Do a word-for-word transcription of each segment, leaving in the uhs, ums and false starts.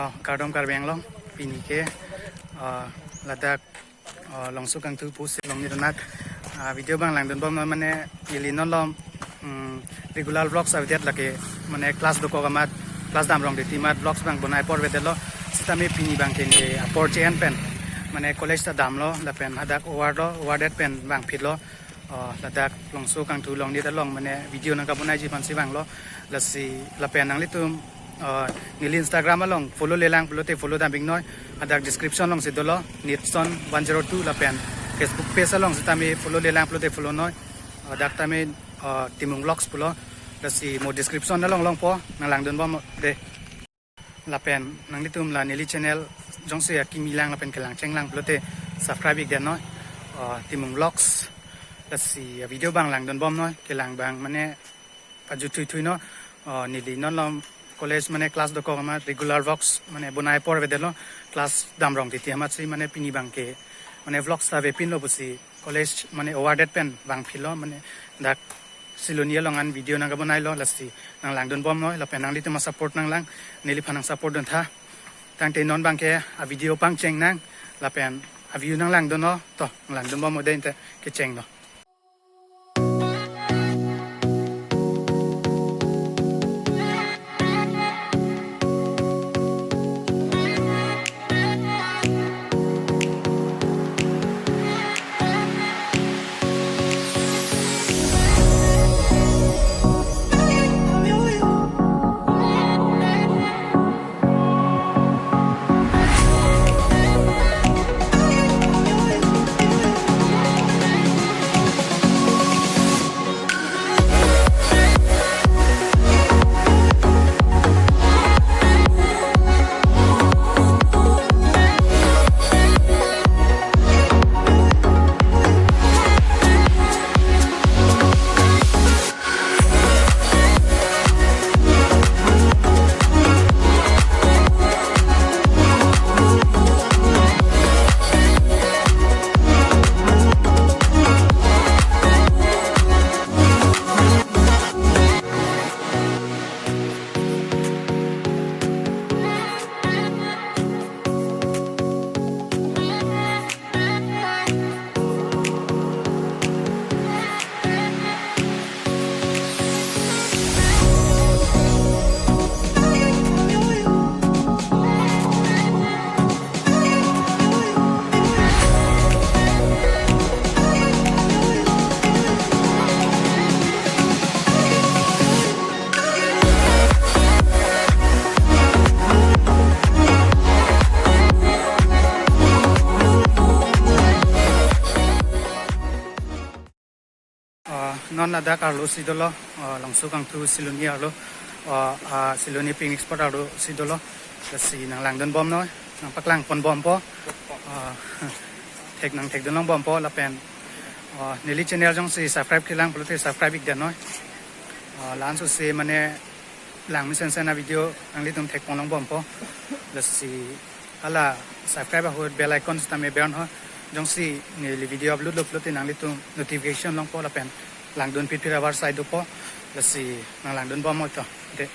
Oh, kardom Karbi Anglong, pini ke, uh, ladak, uh, Longso Kangthu pusi along ni donat, uh, video abang langdun bom mane ili non along, mm, regular vlogs avedet lake mane class dokok amat, class damrong titi amat vlogs abang bonai apor avedetlo, sitame pini abang ke ne apor che-en pen mane college ta damlo lapen hadak over lo, over det pen bang phitlo. Oh, ladak Longso Kangthu along ni ta along mane video nangkabonaiji aphansi vanglo. Lasi lapen nanglitum, oh, neli Instagram along follow lelang pulote follow dam iknoi. Hadak description alongsi dolo, Nitson one zero two lapen Facebook page along sitame follow lelang pulote follow noi. Oh, dak tame, oh, Timung Vlogs pulo. Lasi mo description along longpo, nanglangdun bom de. Lapen nanglitum la neli channel jongsi akimi lang lapen kelang chenglang pulote subscribe ikdet noi, uh, Timung Vlogs. Lasi, uh, video abang langdun bom noi, kelang abang mane pajut thui thui noi, uh, neli non along college mane class dokok amat regular vlogs mane bonai apor avedetlo, class damrong titi amatsi mane pini abang ke mane vlogs ta avepinlo pusi college mane over det pen bang phitlo mane dak Siloni along an video nangkabonailo, lasi nanglangdun bom noi lapen nanglitum asupport nanglang, neliphan nang support duntha. Tangte non abang ke a video pangcheng nang lapen a view nanglangdunlo, to nanglangdun bom mo de, inte kechenglo. Ah, non ladak arlo si dolo, ah, Longso Kangthu Siloni arlo, ah, ah, Siloni picnic spot arlo si dolo, lasi nanglangdun bom noi, nangpaklang pon bompo, ah, thek nangthekdun long bompo lapen, ah, neli channel jongsi subscribe kelang pulote subscribe ikdet noi, ah, la-an sosi mane lang mesen mesen a video nanglitum thek pon long bompo. Lasi hala subscribe ahut bell icon sitame ber-en ho. Jongsi neli video upload lo pulote nanglitum notification longpo lapen langdun phit phit abar sai dopo. Lasi nanglangdun bom mo to. De.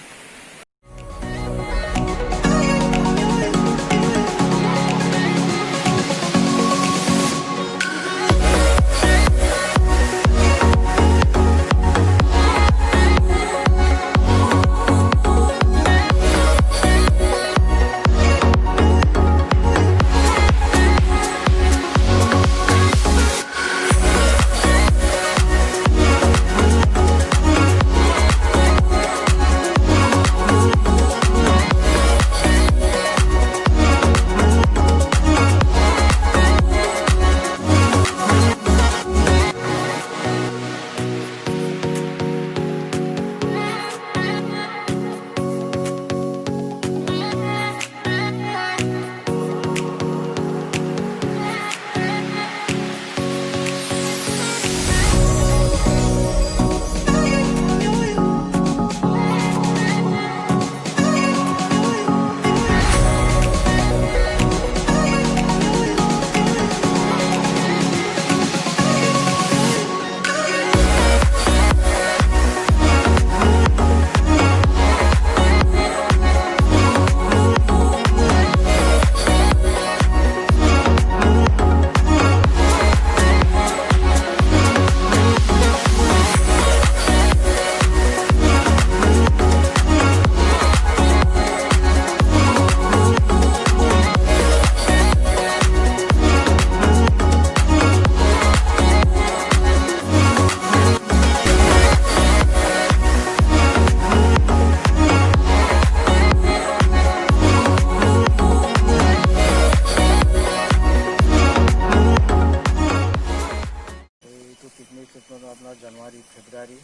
February,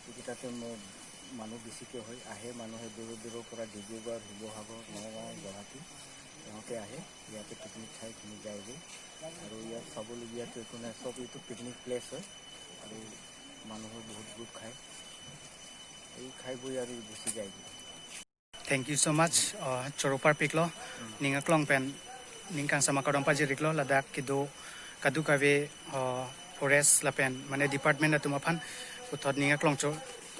এইকেইটাতে মোৰ মানুহ বেছিকৈ হয়, আহে মানুহে দূৰৰ দূৰৰ পৰা, ডিব্ৰুগড়, শিৱসাগৰ, নগাঁও, গুৱাহাটী, সিহঁতে আহে ইয়াতে পিকনিক খাই পিনি যায়গৈ। আৰু ইয়াত চাবলগীয়াতো একো নাই, চব এইটো পিকনিক প্লেচ হয় আৰু মানুহৰ বহুত গোট খায়, এই খাই বৈ আৰু গুচি যায়গৈ। Thank you so much, uh, choro parpiklo, ning aklong pen, ning kangsam akardom pajir-iklo, ladak kedo kadokave, uh, forest lapen mane department atum aphan puthot ning aklong cho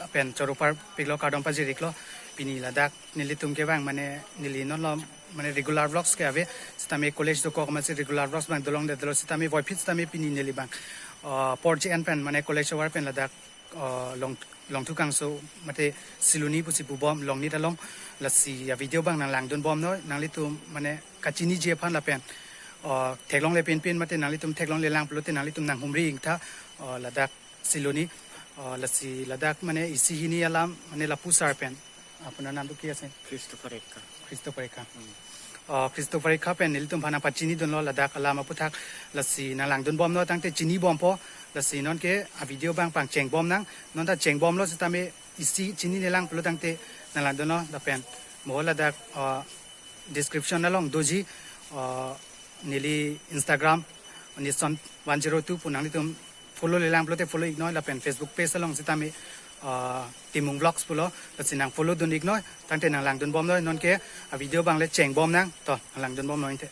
lapen choro parpiklo, kardom pajir-iklo. Pini ladak nelitum kevang mane neli non lo mane regular vlogs ke ave, sitame college dokok amatsi regular vlogs abang dolongdetlo, sitame voiphit sitame pini neli abang, uh, porji an pen mane college avar pen ladak, uh, long Longthu Kangso mate Siloni pusi pubom Longnit along, lasi a video abang nanglangdunbomnoi, nanglitum mane kachiniji aphan lapen, uh, theklongle pinpin mate nanglitum theklongle lang pulote nanglitum nanghumri ingtha, uh, ladak Siloni, uh, lasi ladak mane isi hini alam mane lapu sar pen, আপোনাৰ নামটো কি আছে? Christopher Ekka. Christopher Ekka. Hmm. Uh, Christopher Ekka pen nelitum aphan nangpachinidunlo ladak alam aputhak, lasi nanglangdunbomnoi tangte chinibompo, lasi nonke a video abang pangchengbomnang, non ta chengbomlo sitame isi chinine lang pulo tangte nanglangdunlo lapen mo ladak, uh, description along doji, uh, neli Instagram Nison one zero two pu, nanglitum follow le lang pulote follow-iknoi lapen Facebook page along sitame, uh, Timung Vlogs pulo, lasi nangfollow dun-iknoi tangte nanglangdunbomnoi, nonke a video abang le chengbomnang, to nanglangdunbomnoi te.